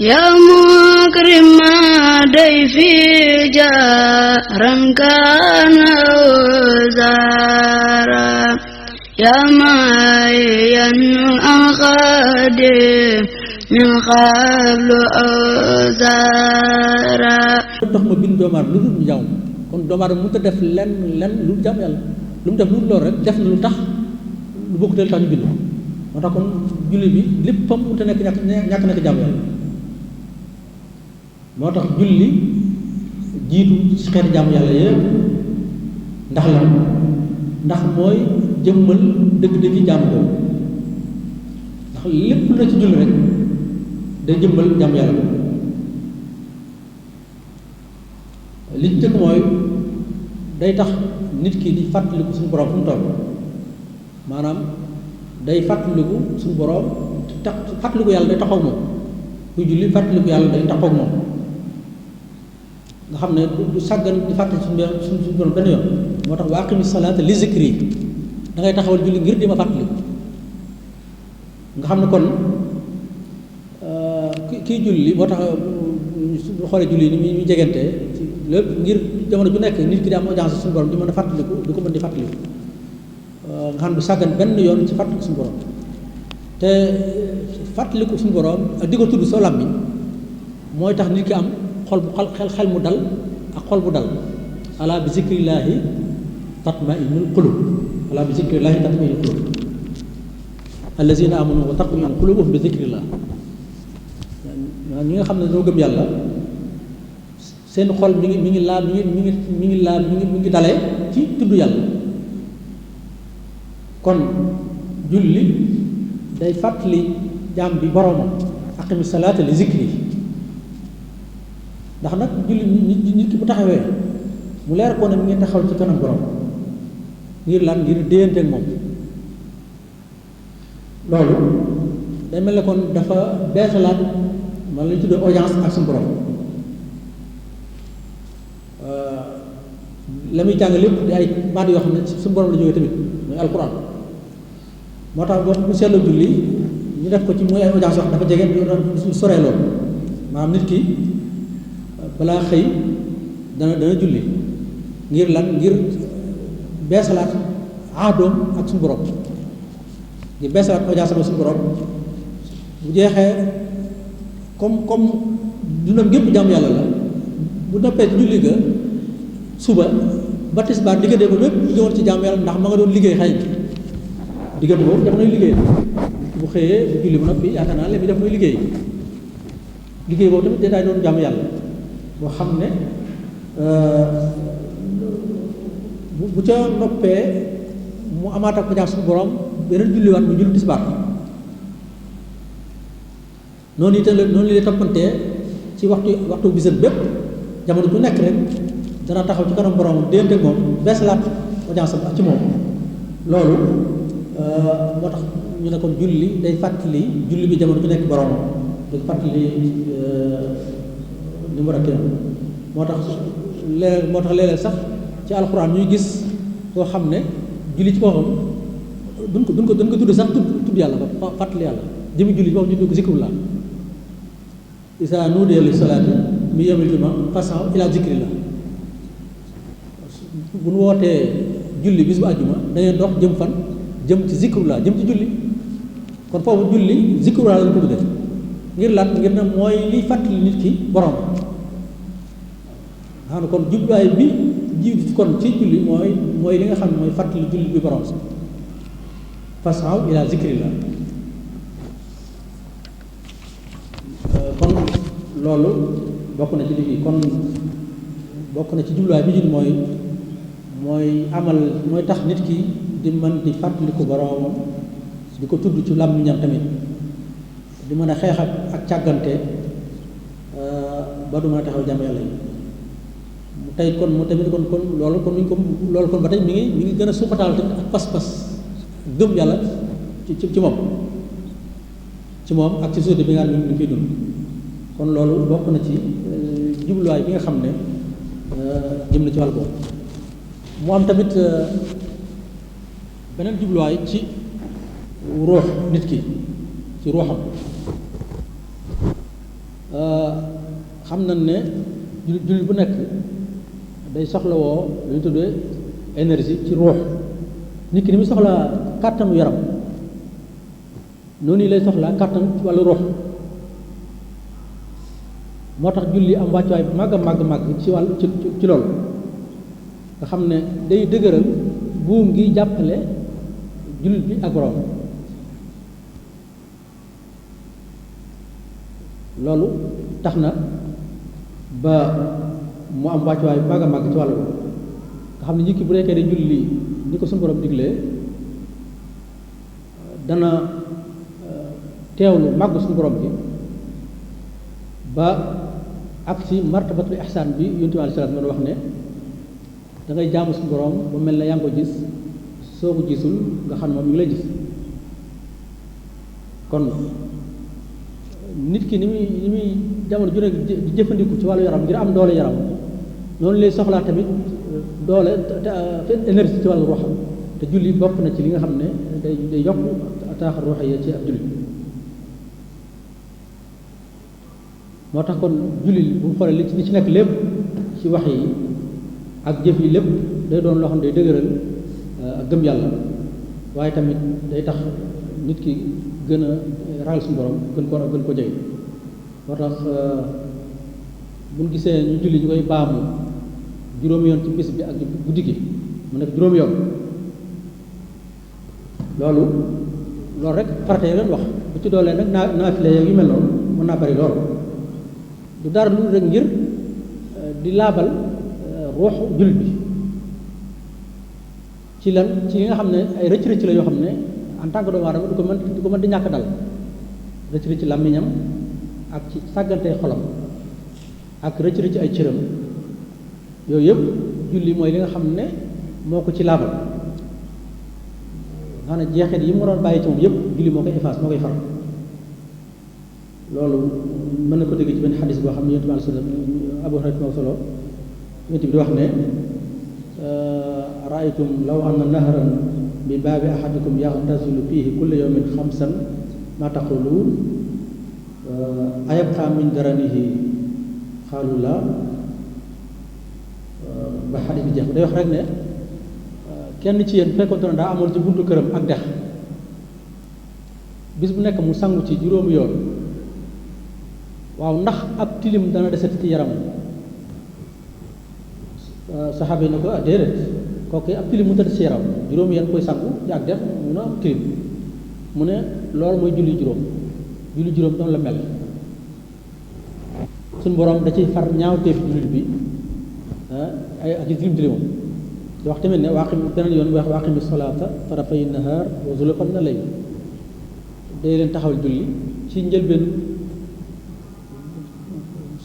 يا مكرم ضيفي جارا كان وزارا يا معين الأنقاد من قبل أوزارا tax ma bind doomu aadama lu dul jàmm kon doomu aadama mënut a def lenn lu jàmm yàlla lu mu def lu loolu rek def na lu tax lu bokk del tax ñu bind moo tax kon julli bi léppam mënut a nekk ñàkk nekk jàmm yàlla moo tax julli jiitu ci xeeti jàmm yàlla yëpp ndax la ndax mooy jëmmal dëgg-dëgg jàmm boobu ndax lépp la ci julli rek day jëmmal jàmm yàlla boobu li ci njëkk mooy day tax nit ki di fàttaliku suñu borom fu mu toll maanaam day fàttaliku suñu borom tax fàttaliku yàlla day taxaw moom kuy julli fàttaliku yàlla day taxaw moom nga xam ne du sàggan di fàttali suñu borom benn yoon moo tax wa aqimi salaata li zikri da ngay taxawal julli ngir di ma fàttaliku nga xam ne kon kii julli moo tax bu xoolee julli ni muy jegante lépp ngir jamono ju nekk nit ki di am audience suñu borom di mën a fàttaliku di ko mën di fàttaliku nga xam ne du sàggan benn yoon ci fàttaliku suñu borom te fàttaliku suñu borom ak di ko tudd soo làmmiñ mooy tax nit ki am xol bu xel mu dal ak xol bu dal ala bi zikrillaahi tatma'innul qulub ala bi zikrillaahi tatma'innul qulub allazina amanu wa tatma'innu qulubuhum bi zikrillah ñi nga xam ne dañoo gëm yàlla seen xol mi ngi laab mi ngi dalee ci tudd yàlla kon julli day fàttali jaam bi boromam aqimi salaata li zikri ndax nag julli nit ki bu taxawee mu leer ko ne mi ngi taxaw ci kanam borom ngir lan ngir déyante ak moom loolu day mel ne kon dafa beesalaat man la ñu tuddee audience ak suñu borom la muy jàng lépp di ay baat yoo xam ne suñu borom la jógee tamit mooy alquran moo tax boo bu seetloo julli ñu def ko ci mooy ay audience wax dafa jege du soree loolu maanaam nit ki balaa xëy dana julli ngir lan ngir beesalaat aadoom ak suñu borom ngir beesalaat audience ak suñu borom bu jeexee comme dundam gépp jàmm yàlla la bu noppee ci julli ga suba ba tisbaar diggante ba lépp ñëwoon ci jàmm yàlla ndax ma nga doon liggéey xëy diggante boobu def nooy liggéey bu xëyee bu julli bu noppi yaakaar naa léegi def nooy liggéey boobu tamit day doon jàmm yàlla boo xam ne bu ca noppee mu amaat ak ko suñu borom beneen julliwaat mu julli tisbaar noonu itam noonu lay toppantee ci waxtu bisam bépp jamono bu nekk rek dana taxaw ci kanam borom dénte moom beesalaat audience am ci moom loolu moo tax ñu ne kon julli day fàttali julli bi jamono bu nekk borom day fàttali ni mu rakkee moo tax léeg-léeg sax ci alxuraan ñuy gis koo xam ne julli ci boppam duñ ko tudd sax tudd yàlla ba fàttali yàlla jëmi julli ci boppam ñu tudd ko zikrullah isa nuudiya li salaati mi yawmil jumaa fas'aw ila zikrillah bu nu wootee julli bis bu àjjuma da ngeen dox jëm fan jëm ci zikrullah jëm ci julli kon foofu julli zikrullah lañ ko tuddee ngir lan ngir na mooy liy fàttali nit ki borom xam ne kon jubluwaay bi jiitu kon ci julli mooy li nga xam ne mooy fàttali julli bi borom si fas'aw ila zikrillah kon loolu bokk na ci liggéey kon bokk na ci jubluwaay bi jiitu mooy amal mooy tax nit ki di mën di fàttaliku boroomam di ko tudd ci làmmiñam tamit di mën a xeex ak càggante ba du mën a taxaw jàmm yàlla yi mu tey kon mu tamit kon loolu kon ba tey mi ngi gën a suuxataal tamit ak pas-pas gëm yàlla ci moom ak ci société bi nga xam ne ñu ngi koy dund kon loolu bokk na ci jubluwaay bi nga xam ne jëm na ci wàll boobu mu am tamit beneen jubluwaay ci ruux nit ki ci ruuxam xam nañ ne jullit bu nekk day soxlawoo lu ñu tuddee énergie ci ruux nit ki ni muy soxlaa kàttanu yaram noonu lay soxlaa kàttan ci wàllu ruux moo tax julli am wàccuwaay bu màgg ci wàll ci loolu nga xam ne day dëgëral buum ngi jàppale jullit bi ak borom loolu tax na ba mu am wàccuwaay bu màgg ci wàllu nga xam ne nit ki bu nekkee day julli ni ko suñu borom diglee dana teewlu màgg suñu borom bi ba ak ci martabatul ihsaan bi yonent bi alayhi salaam doon wax ne da ngay jaamu suñu borom ba mel ne yaa ngi ko gis soo ko gisul nga xam ne moom mi ngi lay gis kon nit ki ni muy jamono ju nekk di jëfandiku ci wàllu yaram ngir am doole yaram noonu lay soxlaa tamit doole te énergie ci wàllu ruuxam te julli bokk na ci li nga xam ne day yokk taaxar ruux yi ci ab julli moo tax kon julli bu mu xoolee li ci nekk lépp ci wax yi ak jëf yi lépp day doon loo xam ne day dëgëral ak gëm yàlla waaye tamit day tax nit ki gën a ragal suñu borom gën ko jege moo tax buñ gisee ñu julli ñu koy baamu juróomi yoon ci bis bi ak guddi gi mu nekk juróomi yoon loolu rek farata yi leen wax bu ci doolee nag naafile yu mel noonu mën naa bari lool du dara lu rek ngir di laabal ruuxu jullit bi ci lan ci li nga xam ne ay rëcc-rëcc la yoo xam ne en tant que doomu aadama du ko mën di ñàkk dal rëcc-rëcc làmmiñam ak ci sàggantee xolam ak rëcc-rëcc ay cëram yooyu yëpp julli mooy li nga xam ne moo ko ci laabal nga xam ne jeexit yi mu doon bàyyi ci moom yëpp julli moo koy efface moo koy far loolu mën na ko dégg ci benn xadis boo xam ne yonent bi sallallahu alayhi wasallam Abu Hurayra moo solo yonent bi di wax ne raaytum law anna nahran bi baabi ahadikum yaxtasilu fiihi kulla yawmin xamsan ma taquluun ayabqa min daranihi xaalu la ba xadis bi jeex day wax rek ne kenn ci yéen fekkoon ne daa amoon ci buntu këram ak dex bis bu nekk mu sangu ci juróomi yoon waaw ndax ab tilim dana desati ci yaram saxaaba yi na ko déedéet kooku ab tilim mu tëdd ci yaram juróomi yoon koy sangu ci ak dex mun a ab tilim mu ne loolu mooy julli juróom noonu la mel suñu borom da ciy far ñaawteef jullit bi ay ak tilim tilimam di wax tamit ne waaqim beneen yoon wax waaqimi salaata tarafay nahaar wa zulafan na lay day leen taxawal julli ci njëlbeen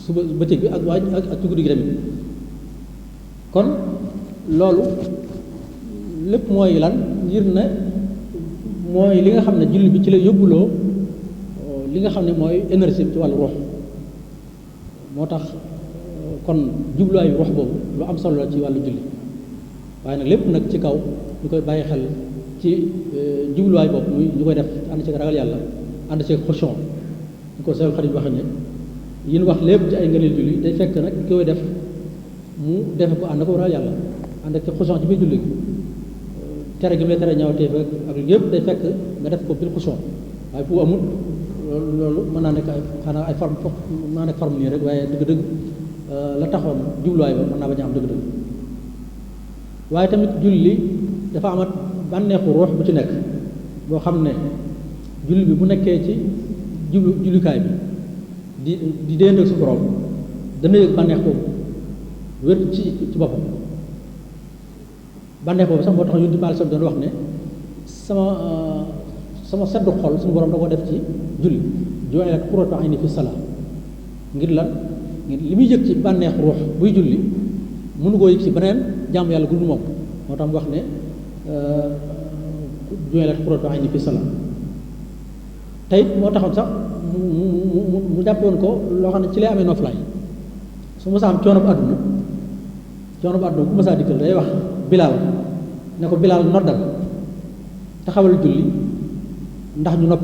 suba bëccëg bi ak ci guddi gi tamit kon loolu lépp mooy lan ngir ne mooy li nga xam ne julli bi ci la yóbbuloo li nga xam ne mooy énergie ci wàllu ruux moo tax kon jubluwaayu ruux boobu lu am solo la ci wàllu julli waaye nag lépp nag ci kaw ñu koy bàyyi xel ci jubluwaay boobu muy ñu koy def ànd ci ragal yàlla ànd ci xushuun ñu ko Seex Xaadim waxe ne yi ñu wax lépp ci ay ngëneel julli day fekk nag ki koy def mu defe ko ànd ko ragal yàlla ànd ak ci xushuun ci biir julli gi tere gi mu lay tere ñaawteef ak yëpp day fekk nga def ko bil xushuun waaye bu amul loolu mën naa nekk ay xanaa ay forme mën naa nekk forme nii rek waaye dëgg-dëgg la taxoon jubluwaay ba mën naa bañ a am dëgg-dëgg waaye tamit julli dafa amat bànneexu ruux bu ci nekk boo xam ne julli bi bu nekkee ci jullikaay bi di déndal su borom dana yëg bànneex boobu wér ci boppam bànneex boobu sax moo tax Yonent bi sallallahu alayhi wasallam doon wax ne sama seddu xol suñu borom da ko def ci julli ju'ilat qurratu ayni fi salaat ngir lan ngir li muy yëg ci bànneex ruux buy julli mënu koo yëg ci beneen jaamu yàlla gudd moom moo tax mu wax ne ju'ilat qurratu ayni fi salaat tey moo taxoon sax mu jàppoon ko loo xam ne ci lay amee noflaay su ma saa am coono bu àdduna ku ma saa dikkal day wax Bilaal ne ko Bilaal noddal taxawal julli ndax ñu nopp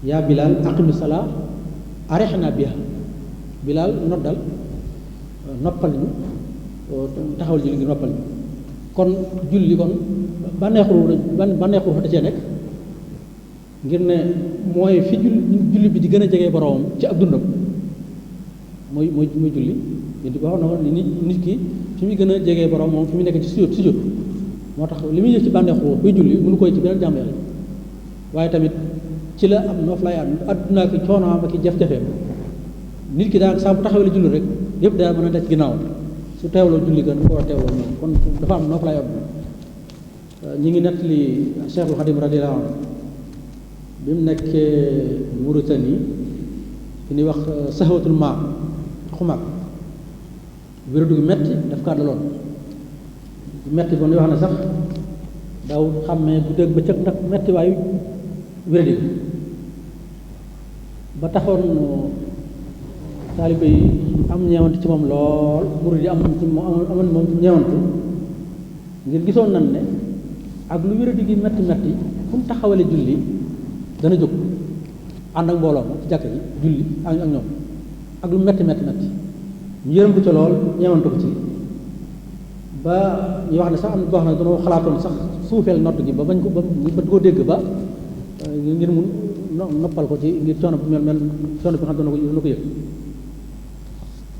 yaa Bilaal aqimi salaa arihna biha Bilaal noddal noppal ñu taxawal julli gi noppal ñu kon julli kon bànneexu da cee nekk ngir ne mooy fi julli bi di gën a jege boroomam ci ab dundam mooy julli yéen di ko wax na ko nit ki fi muy gën a jege boroom moom fi muy nekk ci sujjóot moo tax li muy yëg ci bànneexu kuy julli mënu koy ci beneen jàmm yàlla waaye tamit ci la am noof lay àdduna ak coono am ak jafe-jafe nit ki daal saa bu taxawee la julli rek yëpp daal mën a daj ginnaaw su teewloo julli gën ko war a teewloo ñoom kon dafa am noof lay àdduna ñi ngi nettali Cheikhul Khadim radiyallahu anhu bi mu nekkee Mauritanie fi ñuy wax saxawatul maa xumaag wéradu gi metti daf kaa daloon metti ba ñuy wax ne sax daaw xàmmee bu dégg bëccëg ndax metti waayu wéradi gi ba taxoon taalibe yi am ñeewante ci moom lool murid yi amoon moom ci ñeewantu ngir gisoon nañ ne ak lu wéradi gi metti metti fu mu taxawale julli dana jóg ànd ak mbooloo ma ci jàkk ji julli ak ñoom ak lu metti metti metti ñu yërëm ko ci lool ñeewantu ko ci ba ñu wax ne sax am na boo xam ne dañoo xalaatoon sax suufeel nodd gi ba bañ ko ba koo dégg ba ngir mun noppal ko ci ngir coono bu mel coono bi nga xam ne dana ko yëg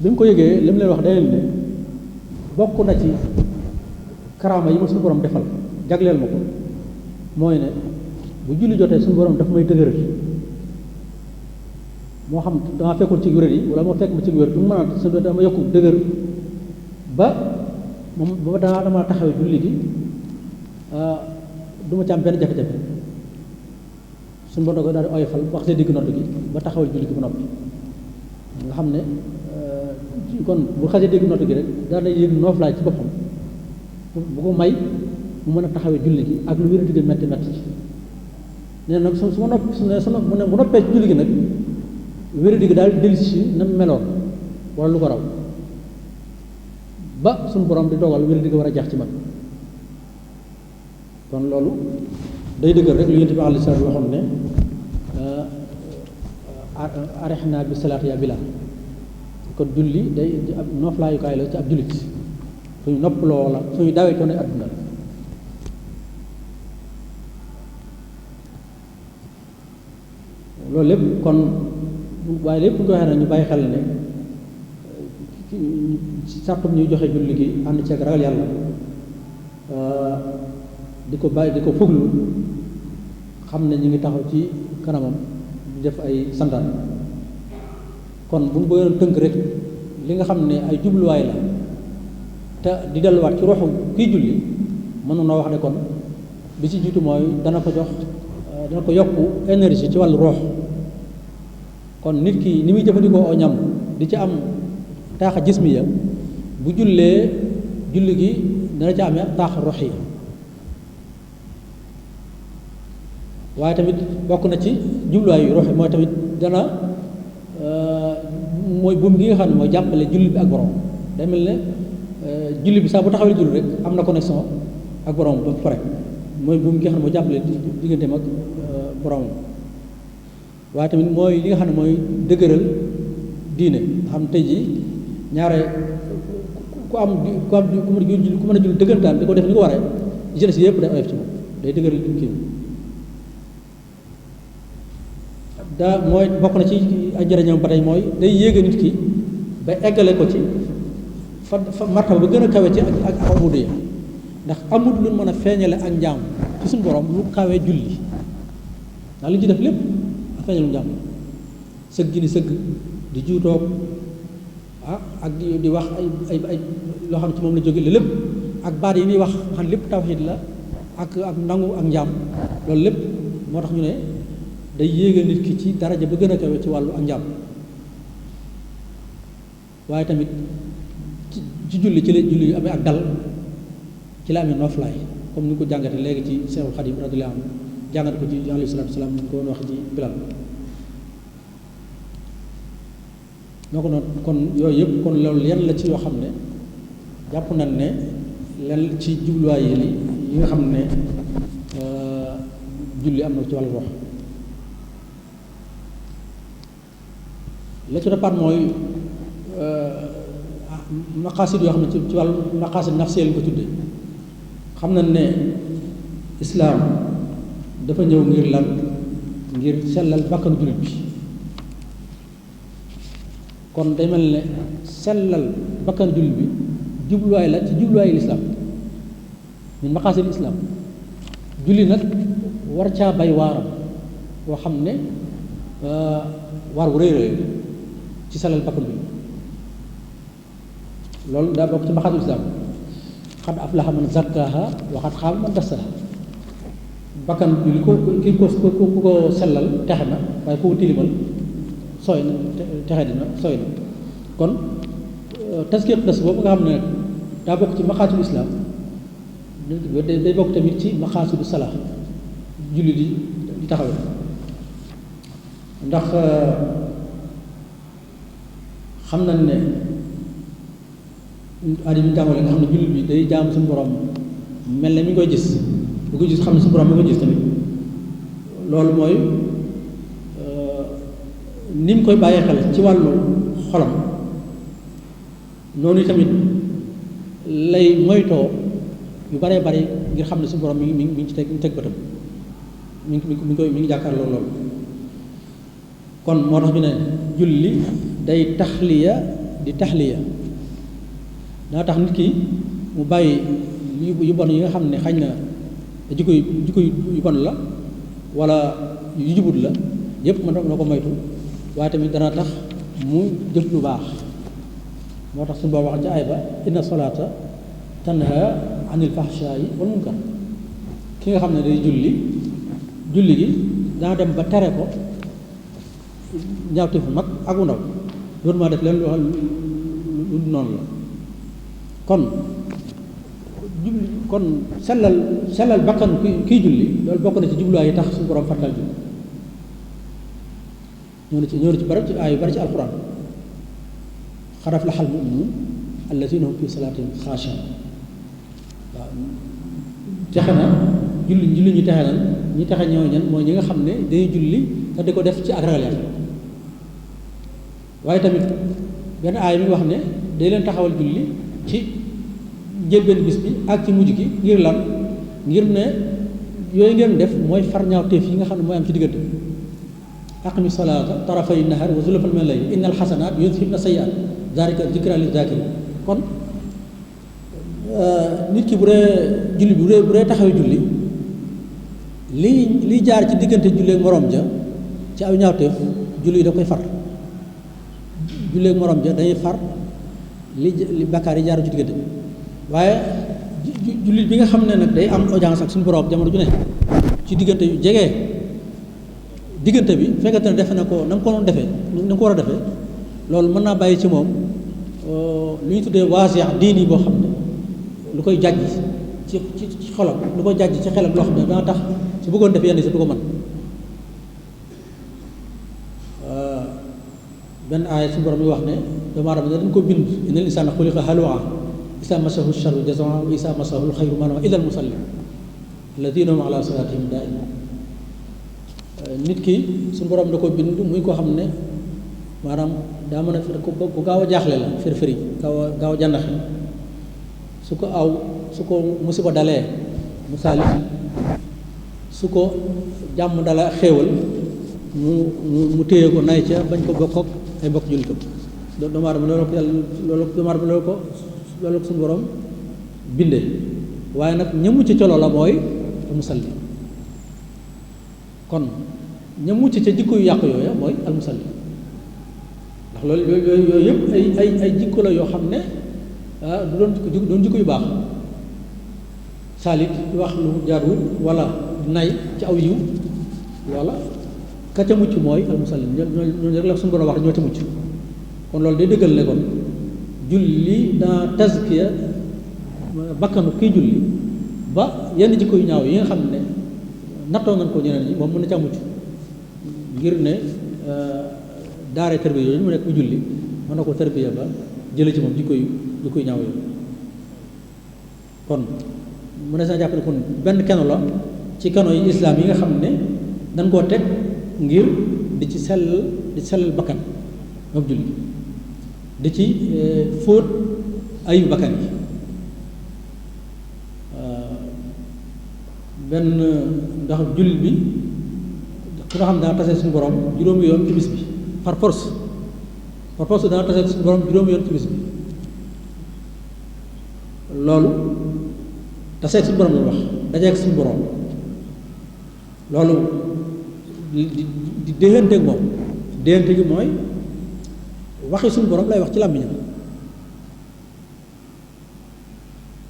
bi mu ko yëgee li mu leen wax day leen ne bokk na ci karaama yi ma suñu borom defal jagleel ma ko mooy ne bu julli jotee suñu borom daf may dëgëral moo xam dama fekkul ci wér yi wala moo fekk ma ci wér du mu mën a su dama yokku dëgër ba moom ba dama taxawee julli gi du ma ci am benn jafe-jafe suñu borom da ko daal di oyofal wax see digg nodd gi ba taxawal julli gi ba noppi nga xam ne kon bu xasee dégg nodd gi rek daal day yëg nooflaay ci boppam bu ko may mu mën a taxawee julli gi ak lu wér digg metti metti ci nee nag su ma nopp bu noppee ci julli gi nag wér digg daal dellusi si na meloon wala lu ko raw ba suñu borom di dogal wér digg war a jax ci man kon loolu day dëggal rek lu Yonent bi alayhi salaatu waxoon ne arihna bi salaat ya Bilaal kon julli day ab nooflaayukaay la ci ab jullit suñu noppaloo la suñu dawee coono àdduna la loolu lépp kon waaye lépp ñu ko waxee na ñu bàyyi xel ne sartum ñuy joxe julli gi ànd ceeg ragal yàlla di ko bàyyi di ko fuglu xam ne ñu ngi taxaw ci kanamam di def ay santaan kon bu ñu bëggoon tënk rek li nga xam ne ay jubluwaay la te di delluwaat ci roxu kiy julli mënoon na wax ne kon bi ci jiitu mooy dana ko yokku énergie ci wàllu roox kon nit ki ni muy jëfandikoo oo ñam di ci am taaxa jismiya bu jullee julli gi dana ci amee taaxa rox yi waaye tamit bokk na ci jubluwaay yu rox yi mooy tamit dana mooy buum gi nga xam ne mooy jàppale julli bi ak borom day mel ne julli bi saa bu taxawee julli rek am na connexion ak borom ba pare mooy buum gi nga xam ne mooy jàppale digganteem ak borom waaye tamit mooy li nga xam ne mooy dëgëral diine nga xam ne tey jii ñaare ku mën a julli dëggantaan di ko def ni ko waree yi ci yëpp day oyof ci moom day dëgëral kii daa mooy bokk na ci ay njëriñam ba tey mooy day yéega nit ki ba eggale ko ci fa martaba ba gën a kawe ci ak amudiya ndax amut lu mën a feeñale ak njaam ci suñu borom lu kawee julli ndax li ñu ci def lépp a feeñalu njaam sëgg gi ni sëgg di juutoog ak di wax ay loo xam ne ci moom la jóge la lépp ak baat yi ñuy wax xam lépp tawxiid la ak nangu ak njaam loolu lépp moo tax ñu ne day yéegal nit ki ci daraja ba gën a kawe ci wàllu ak njaam waaye tamit ci julli ci la julli yu amee ak dal ci la amee noflaay comme ni ñu ko jàngate léegi ci Seexul Xadiim radiyallaahu anhu jàngate ko ci alayhi salaatu wa salaam ñu ko woon wax ci Bilaal noo ko noonu kon yooyu yëpp kon loolu yenn la ci yoo xam ne jàpp nañ ne lenn ci jubluwaay yi nga xam ne julli am na ci wàllu wax la ci toppaat mooy maqaasid yoo xam ne ci wàllu maqaasid nafsiyel ko tudde xam nañ ne islaam dafa ñëw ngir lan ngir sellal bakkanu jullit bi kon day mel ne sellal bakkanu jullit bi jubluwaay la ci jubluwaayu lislaam min maqaasid islaam julli nag war caa bay waaram boo xam ne waar wu rëy rëy ci sellal bakkanu jullit loolu daa bokk ci maqaasid islaam xad aflaha man zakkaaha wa xad xaaba man dassaha bakkan julli ku ko sellal texe na waaye ku ko tilimal sooy na texe dina sooy na kon taskiyat nafs boobu nga xam ne daa bokk ci maqaasidu islaam day bokk tamit ci maqaasidu salaa julli di taxawee ndax xam nañ ne aada bi ñu tàmbalee nga xam ne jullit bi day jaam suñu borom mel ne mi ngi koy gis bu ko gis xam ne suñu borom mi ngi koy gis tamit loolu mooy ni mu koy bàyyee xel ci wàllu xolam noonu tamit lay moytoo yu baree bari ngir xam ne suñu borom mi ngi ci teg bëtam mi ngi jàkkaarloo loolu kon moo tax ñu ne julli day taxliya di taxliya daa tax nit ki mu bàyyi yu bon yi nga xam ne xañ na jikko yu bon la wala yu jubut la yépp mën na ko moytu waaye tamit dana tax mu jëf lu baax moo tax suñu boo wax ci ay ba inna salaata tanha anil fahshaa'i wal munkar ki nga xam ne day julli gi dana dem ba tere ko ñaawte fu mag ak wu ndaw loolu maa def leen lu noonu la kon sellal bakkan kiy julli loolu bokk na ci jubluwaay yi tax suñu borom fàttal julli ñëw na ci bari ci ay yu bari ci alquran xad aflaha al mu'minuun allaziina hum fi salaatihim xaashi'uun waaw texe na julli ñu texe nan ñi texe ñoo ñan mooy ñi nga xam ne dañuy julli te di ko def ci ak ragal Yàlla waaye tamit benn aay mi wax ne day leen taxawal julli ci njëlbeen bis bi ak ci mujj gi ngir lan ngir ne yooyu ngeen def mooy far ñaawteef yi nga xam ne mooy am ci diggante aqimi salaata tarafay nahar wa zulafan min al-layl innal xasanaat yudhibna sayyi'aat zaalika zikraa liz-zaakiriin kon nit ki bu dee julli bu dee taxawee julli liy jaar ci diggante julli ak morom ja ci aw ñaawteef julli da koy far julli ak morom ja dañuy far li bakkaar yi jaaru ci diggante waaye jullit bi nga xam ne nag day am audience ak suñu borom jamono ju ne ci diggante yu jege diggante bi fekkante ne defe na ko na mu ko doon defee na mu ko war a defee loolu mën naa bàyyi ci moom lu ñu tuddee waasiya diini boo xam ne lu koy jàjj ci xolam lu koy jàjj ci xelam loo xam ne dana tax su bëggoon def yenn si du ko mën benn aaya suñu borom yi wax ne doomu aadama dañ ko bind innal insaana xuliqa haluu'an izaa massahu sharru jazuu'an wa izaa massahu l-xayru manuu'an illal musalliin allaziina hum alaa salaatihim daa'imuun nit ki suñu borom da ko bind muy koo xam ne maanaam daa mën a ku gaaw a jaaxle la fër-fëri gaaw a jànnaxe su ko musiba dalee mu saalit su ko jàmm dala xéewal mu téye ko nay ca bañ ko bokk ak ay bokk jullitam doomu aadama loolu ko yàlla loolu ko suñu borom bindee waaye nag ña mucc ca loola mooy almusalli kon ña mucc ca jikko yu yàqu yooya mooy almusalli ndax loolu yooyu yëpp ay jikko la yoo xam ne du doon jikko yu baax saalit wax lu jaaduwul wala nay ci aw yiw loola ka ca mucc mooy almusalli ñooñu rek la suñu borom wax ñoo ca mucc kon loolu day dëggal ne kon julli daa tazkiya bakkanu kiy julli ba yenn jikko yu ñaaw yi nga xam ne nattoo nañ ko ñeneen ñi moom mën na ca mucc ngir ne daaree tarbiya yooyu mu nekk mu julli mën na ko tarbiya ba jële ci moom jikko yu ñaaw yooyu kon mu ne saa jàpp ne kon benn keno la ci keno yi islaam yi nga xam ne dañ koo teg ngir di ci sellal bakkan moom julli di ci fóot ayu bakkan yi benn ndax jullit bi ku nga xam dana tase suñu borom juróomi yoon ci bis bi par force dana tase suñu borom juróomi yoon ci bis bi loolu taseeg suñu borom la wax dajeeg suñu borom loolu di déggante ak moom déggante gi mooy waxi suñu borom lay wax ci làmmiñam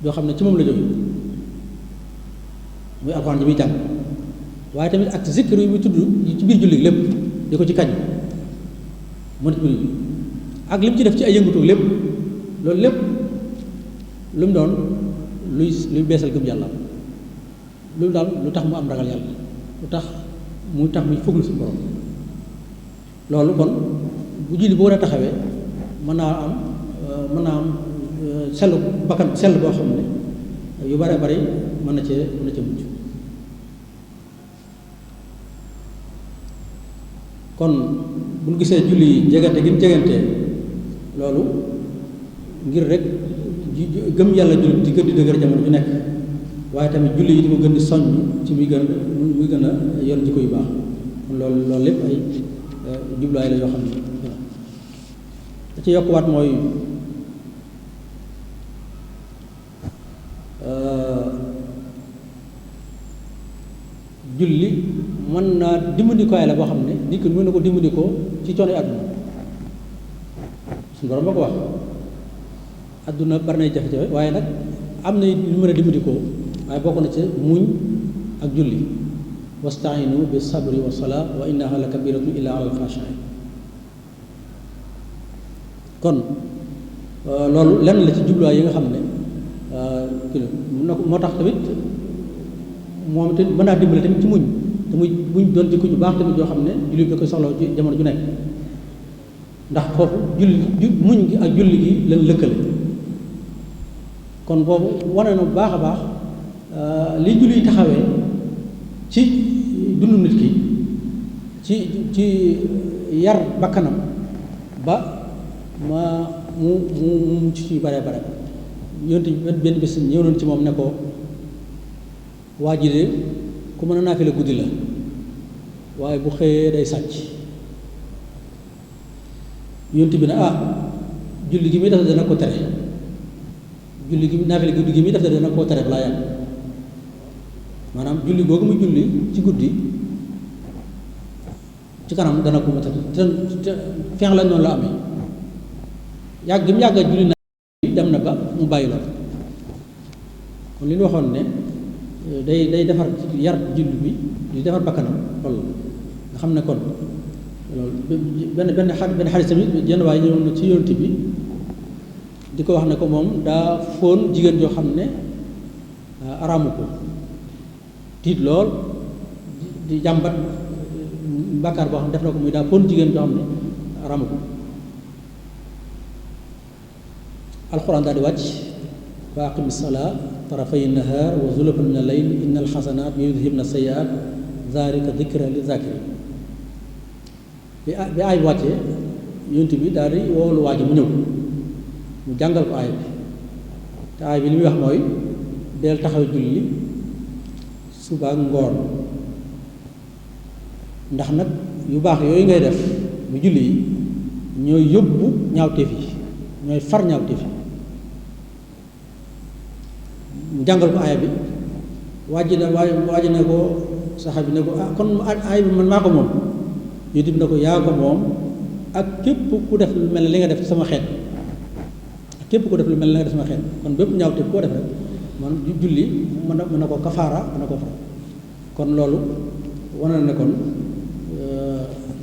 yoo xam ne ci moom la jóge muy alxuraan ji muy jàng waaye tamit ak zikr yi muy tudd ci biir julli lépp di ko ci kañ mënat bi ak li mu ci def ci ay yëngatu lépp loolu lépp lu mu doon luy beesal gëm yàlla lu daal lu tax mu am ragal yàlla lu tax muy fuglu suñu borom loolu kon bu julli boo war a taxawee mën naa am sellu bakkan sell boo xam ne yu bare bari mën na cee mucc kon bu ñu gisee julli yi jegante gi mu jegantee loolu ngir rek gëm yàlla julli di gën di dëgër jamono ju nekk waaye tamit julli yi di ko gën di soññ ci muy gën a yor jikko yu baax kon loolu lépp ay jubluwaay la yoo xam ne da ci yokkuwaat mooy julli mën naa dimbandikoay la boo xam ne nit ki mën na ko dimbandikoo ci coono àdduna suñu borom ba ko wax àdduna bari nay jafe-jafe waaye nag am na lu mën a dimbandikoo waaye bokk na ci muñ ak julli wastainu bi sabri wa salaa wa innaha la kabiratu illa ala alxaashiin kon loolu lenn la ci jubluwaay yi nga xam ne moo tax tamit moom tamit mën naa dimbale tamit ci muñ te muy buñ doon jikko ju baax tamit yoo xam ne julli da koy soxla ci jamono ju nekk ndax foofu muñ gi ak julli gi lañ lëkkale kon boobu wane na bu baax a baax li julli taxawee ci dundu nit ki ci yar bakkanam ba mu mucc ci bare bare yonte benn bés ñëw nañ ci moom ne ko waa ji de ku mën a naafila guddi la waaye bu xëyee day sàcc yonte bi ne julli gi muy def dana ko tere julli gi naafila guddi gi muy def dana koo tere balaa yàgg maanaam julli googu muy julli ci guddi ci kanam dana ko matal te feex lañ noonu la amee yàgg gi mu yàgg julli na dem na ba mu bàyyi lool kon li ñu waxoon ne day defar yar julli bi di defar bakkanam loolu nga xam ne kon loolu benn xarit tamit jenn waaye ñëw na ci yonent bi di ko wax ne ko moom daa fóon jigéen joo xam ne araamu ko tiit lool di jàmbat bàkkaar boo xam ne def na ko muy daa fóon jigéen joo xam ne araamu ko alxuraan daal di wàcc wa aqimi salaa tarafay nahaar wa zulafan min al-layl inna al-xasanaat yudhibna sayyi'aat zaalika dikra li zaakiriin bi aay bi wàccee yonent bi daal di woolu waa ji mu ñëw mu jàngal ko aay bi te aay bi li muy wax mooy del taxaw julli suba ak ngoon ndax nag yu baax yooyu ngay def mu julli yi ñooy yóbbu ñaawteef yi ñooy far ñaawteef yi mu jàngal ko aaya bi waaj ne ko saxaab bi ne ko kon aaya bi man maa ko moom yonent bi ne ko yaa ko moom ak képp ku def lu mel ne li nga def ci sama xeet ak képp ku def lu mel ne li nga def sama xeet kon bépp ñaawteef koo def rek man julli mën na ko kafaara mën na ko far kon loolu wane na ne kon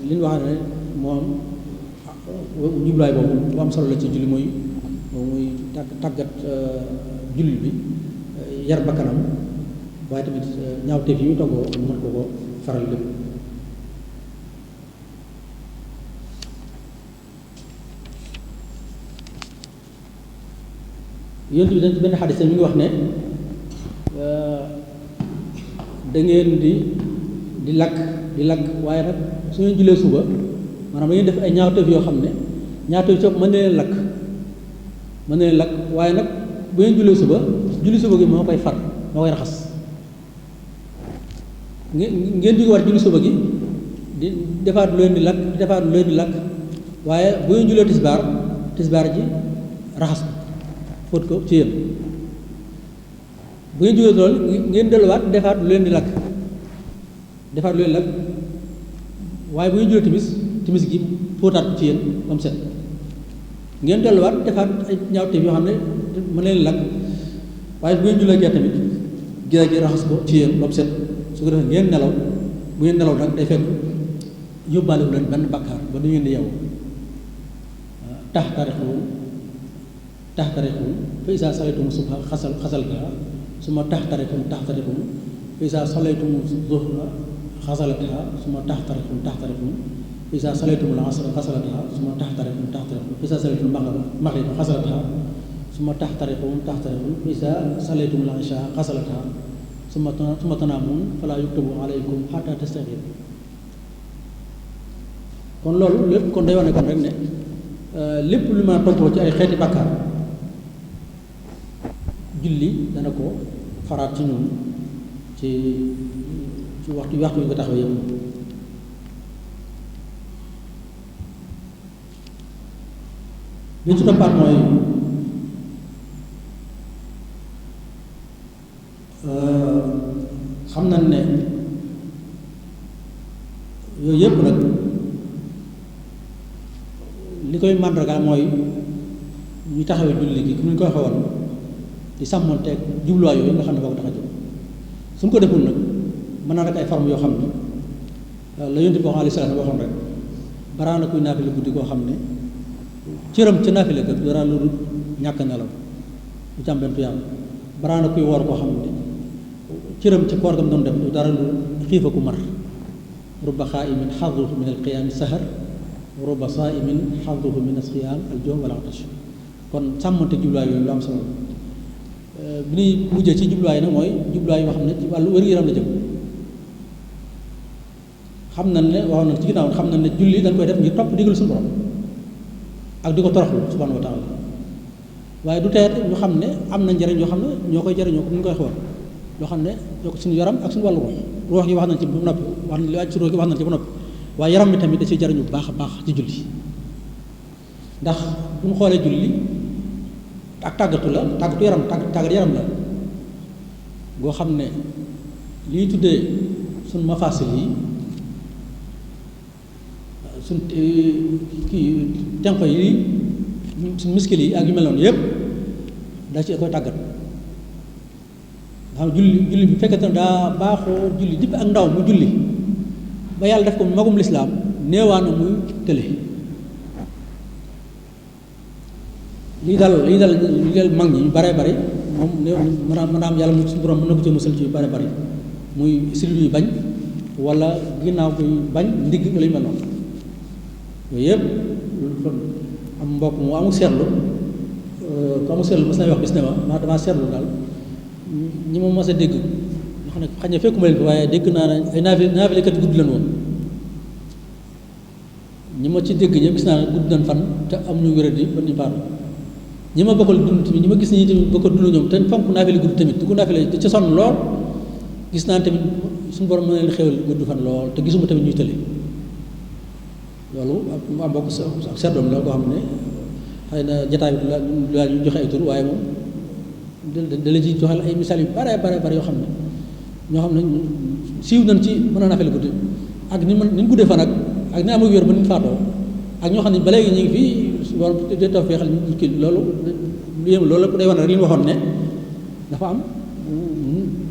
li ñu wax ne moom jublaay boobu bu am solo la ci julli muy tàggat julli bi yar bakkanam waaye tamit ñaawteef yi ñu toggoo mu mën ko faral lépp yonent bi dañ ci benn xadis mi ngi wax ne da ngeen di lakk waaye nag su ngeen jullee suba maanaam da ngeen def ay ñaawteef yoo xam ne ñaata yu soog mën na leen lakk waaye nag bu ngeen julli suba gi moo koy far moo koy raxas ngeen jóge war julli suba gi di defaat lu leen di lakk waaye bu ngeen jullee tisbaar ji raxas ko fóot ko ci yéen bu ngeen jógee loolu ngeen delluwaat defaat lu leen di lakk waaye bu ngeen jullee timis gi fóotaat ko ci yéen ba mu set ngeen delluwaat defaat ay ñaawteef yoo xam ne mën leen lakk waaye bu ngeen jullee gee tamit gee gi raxas ko ci yéen ba mu set su ko defee ngeen nelaw bu ngeen nelaw nag day fekk yóbbaale wu leen benn bakkaar ba du ngeen di yeewu taxtarixuun fa isaa salaytum subha xasaltaha suma taxtarixuun fa isaa salaytum zuhra xasalataha suma taxtarixuun fa isaa salaytum al-asra xasalataha suma taxtarixuun fa isaa salaytum al-magriba xasalataha suma taxtarixuun fa isaa salaytum al-ishaa xasalataha suma tanaamuun falaa yuktabu alaykum xataa tastaxiru kon loolu lépp kon day wane kon rek ne lépp lu ma toggoo ci ay xeeti bàkkaar julli dana ko faraat ci ñun ci waxtu yi ko taxaw yëpp li ci toppaat mooy xam nañ ne yooyu yëpp nag li koy màndargaal mooy ñu taxawee julli gi comme ni ñu ko waxee woon di sàmmonteeg jubluwaay yooyu nga xam ne boo ko tax a jóg suñ ko deful nag mën naa rek ay forme yoo xam ne la yonent bi alayhi salaam waxoon rek baraana kuy naafile guddi koo xam ne cëram ca naafile kat dara lu ñàkk nelaw du ci am benn tuyaab baraana kuy woor koo xam ne cëram ca koor gam doon def du dara lu xiifa ku mar rubba xaa'imin xaduhu min alqiyaami sahar ruba saa'imin xaduhu min as-siyaam al-juu' wal 'atash kon sàmmante jubluwaay yooyu lu am solo bi ñuy mujjee ci jubluwaay nag mooy jubluwaay yoo xam ne ci wàllu wér-gu-yaram la jëm xam nañ ne waxoon nañ ci ginnaaw xam nañ ne julli dañ koy def ngir topp digal suñu borom ak di ko toroxlu subhaanahu wa taala waaye du teet ñu xam ne am na njëriñ yoo xam ne ñoo koy jëriñoo comme ni ñu koy xool yoo xam ne yoo ko suñu yaram ak suñu wàllu ruux yi wax nañ ci ba noppi wax nañ li wàcc ci ruux yi wax nañ ci ba noppi waaye yaram bi tamit da ciy jariñu bu baax a baax ci julli ndax bu ñu xoolee julli ak tàggatu yaram tàggat yaram la goo xam ne liy tuddee suñ mafaasil yi suñ kii tenqo yi suñ miskil yi ak yu mel noonu yëpp da ci koy tàggat nga xam julli bi fekkee ne daa baaxoo julli dipp ak ndaw mu julli ba yàlla def ko magum lislaam néewaa na muy tële lii dal mag ñi ñu bare bari moom néew mën a am yàlla mu suñu borom mën na ko ci musal ci yu bare bari muy sirlu yu bañ wala ginnaaw buy bañ ndigg wala yu mel noonu yooyu yëpp am mbokk mu amul seetlu ku amul seetlu mas na wax bis ne ma damaa seetlu daal ñi ma mas a dégg ñoo xam ne xañ na fekkuma leen ko waaye dégg naa ne ay naafilekat gudd lan woon ñi ma ci dégg ñëpp gis naa ne gudd nañ fan te am ñu wéradi ba ñu faatu ñi ma bokkal dund tamit ñi ma gis ñi tamit bokkal dund ñoom te fonk naafile gudd tamit du ko naafile te ca sonn lool gis naa tamit suñu borom mën na leen xewal gudd fan lool te gisuma tamit ñuy tële loolu mu am bokk ak seetloom la koo xam ne xëy na jataay bi la ñu joxe ay tur waaye moom da la ci joxal ay misaal yu bare yoo xam ne ñoo xam ne siiw nañ ci mën a naafile guddi ak ni ñu guddee fan ak ni am ak wér ba ni ñu faatoo ak ñoo xam ne ba léegi ñu ngi fii loolu de taw feexal kii loolu lu yéem loolu day wane rek li ñu waxoon ne dafa am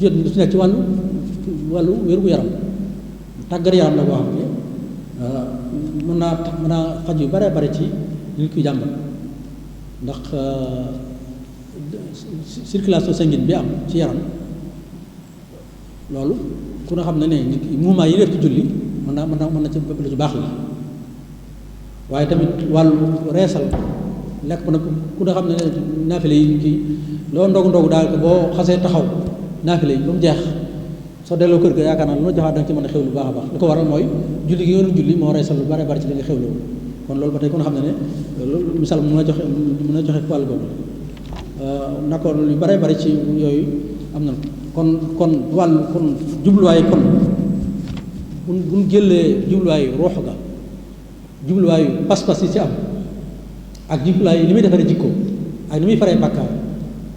jot lu ci nekk ci wàllu wér-gu-yaram tàggat yaram la boo xam ne mën naa faj yu bare ci nit ki jàmbat ndax circulation sanguine bi am ci yaram loolu ku ne xam ne nit ki mouvement yi def ci julli mën na ci lu ci baax la waaye tamit wàllu reesal lekk ba nag ku ne xam ne naafile yi kii loo ndogu daal ko boo xasee taxaw naafile yi ba mu jeex soo delloo kër ga yaakaar naa lu la joxaat da nga ci mën a xewlu bu baax a baax li ko waral mooy julli gi nga doon julli moo reesal lu bare ci li nga xewlu kon loolu ba tey kon xam ne loolu misaal mën na joxe wàll boobu nako yu bare bari ci yooyu am na kon wàllu kon jubluwaay kon buñ jëlee jubluwaayu ruux ga jubluwaayu pas-pas yi ci am ak jubluwaayu li muy defaree jikko ak li muy faree bàkkaar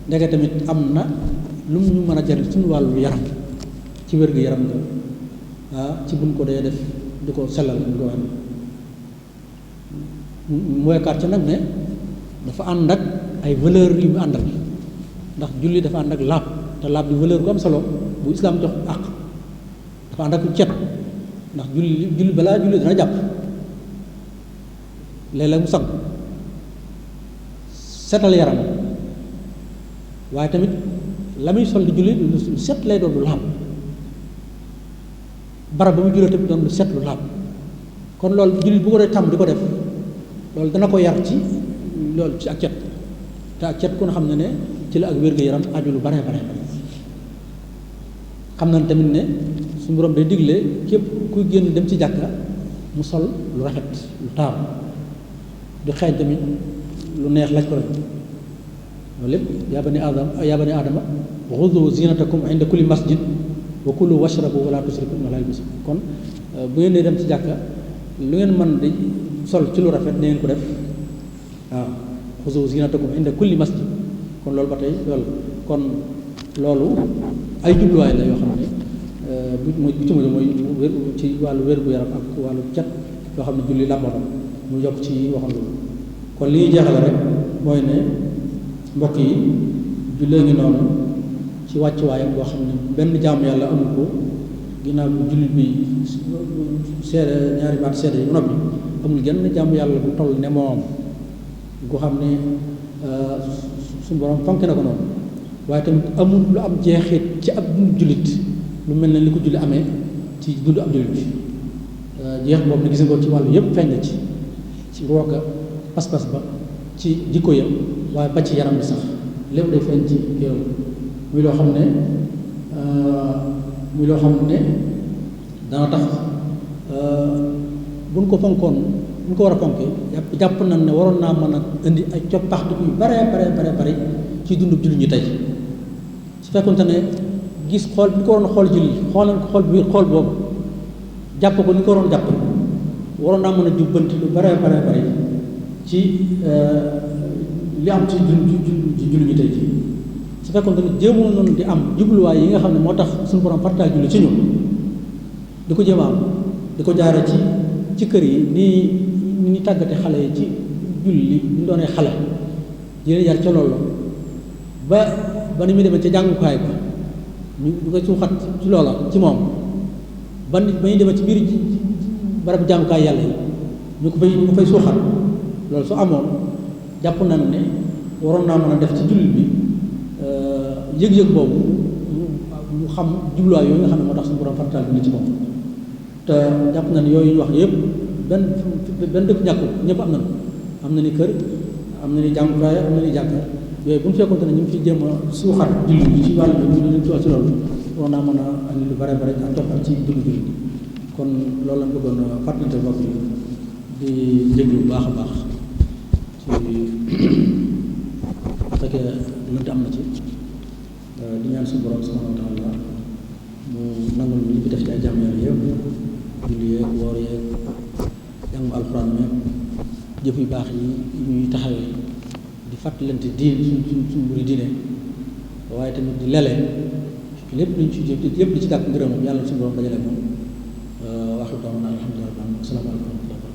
ndeke tamit am na lu mu ñu mën a jariñ suñu wàllu yaram ci wér gu yaram nga ci buñ ko dee def di ko sellal buñ ko wàññi mooy kaat ca nag ne dafa ànd ak ay valeur yu mu àndal ndax julli dafa ànd ak laab te laab di valeur bu am solo bu islaam jox àq dafa ànd ak cet ndax julli balaa julli dana jàpp léeg-léeg mu sang setal yaram waaye tamit la muy sol di julli lu set lay doon lu laab barab ba muy jullee tamit doon lu set lu laab kon loolu julli bu ko dee tàmm di ko def loolu dana ko yar ci loolu ci ak cet te ak cet ku ne xam ne ci la ak wér-gu-yaram aju lu bare bare xam nañ tamit ne suñu borom day digle képp kuy génn dem ci jàkka mu sol lu rafet lu taaru du xeeñ tamit lu neex laaj ko rek loolu lépp yaa bani aadama xudu zinatakum inda kulli masjid wa kulu washrabu wala tusrifu wala yalbisu kon bu ngeen dee dem ci jàkka lu ngeen mën di sol ci lu rafet na ngeen ko def waaw xudu zinatakum inda kulli masjid kon loolu ba tey loolu kon loolu ay jubluwaay la yoo xam ne bu ci mujj mooy ci wàllu wér-gu-yaram ak wàllu cet yoo xam ne julli làmboo mu yokk ci waxoon loolu kon li ñuy jeexale rek mooy ne mbokk yi jullee ngi noonu ci wàccuwaayam boo xam ne benn jaamu yàlla amul ko ginnaaw bu jullit bi seede ñaari baat seede yi noppi amul genn jaamu yàlla bu toll ne moom gu xam ne suñu borom fonk na ko noonu waaye tamit amul lu am jeexit ci ab dundu jullit lu mel ne li ko julli amee ci dundu ab jullit bi jeex boobu ne gis nga ko ci wàllu yëpp feeñ na ci rooga pas-pas ba ci jikko ya waaye ba ci yaram bi sax lépp day feeñ ci yow muy loo xam ne dana tax buñ ko fonkoon buñ ko war a fonkee jàpp nañ ne waroon naa mën a indi ay coppax di yu bare ci dundu jullit ñi tey su fekkonte ne gis xool bi ñu ko waroon xool julli xoolal ko xool biir xool boobu jàpp ko ni ko waroon jàpp waroon naa mën a jubbanti lu bare ci li am ci julli ñi tey ji su fekkonte ne jéemoon noonu di am jubluwaay yi nga xam ne moo tax suñu borom partage julli ci ñun di ko jéem a am di ko jaare ci kër yi ni ñu tàggate xale yi ci julli ñu doonee xale yéen yar ca loolu ba ni muy demee ca jàngukaay ba ñu koy suuxat ci loola ci moom ba ñuy demee ci biir barabu jàngukaay yàlla yi ñu ko fay suuxat loolu su amoon jàpp nañ ne waroon naa mën a def ci jullit bi yëg-yëg boobu ñu xam jubluwaay yooyu nga xam ne moo tax suñu borom farataal bi ci moom te jàpp nañ yooyu ñu wax yëpp benn dëkk ñàkkul ñëpp am na ni kër am na ni jàngukaay am na ni jàkka yooyu bu ñu fekkoonte ne ñu ngi fi jéem a suuxat jullit bi ci wàllu bi ñu ci wax ci loolu war naa mën a andi lu bare ak toppal ci jullit kon loolu lañ bëggoon a fàttalante bopp yi di jéglu bu baax a baax ci fekkee lënt am na ci di ñaan suñu borom subhanahu wa taala mu nangul ñu fi def ci ay jàmm yàlla yëpp julli yeeg woor yeeg jàng alxuraan meeg jëf yu baax yi ñuy taxawee di fàttalante suñ mbiri diine waaye tamit di lelee lépp luñ ci jëf lépp di ci dàkk ngërëmam yàlla suñu borom dajale moom waxlu daawana alhamdulilah asalaamaaleykum wa rahmatulah.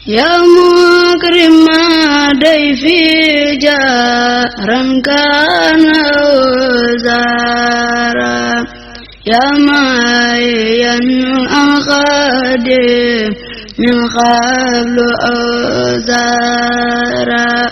يا مكرم ضيفي جارا كان أو زارا يا معين أخادم من قبل أوزارا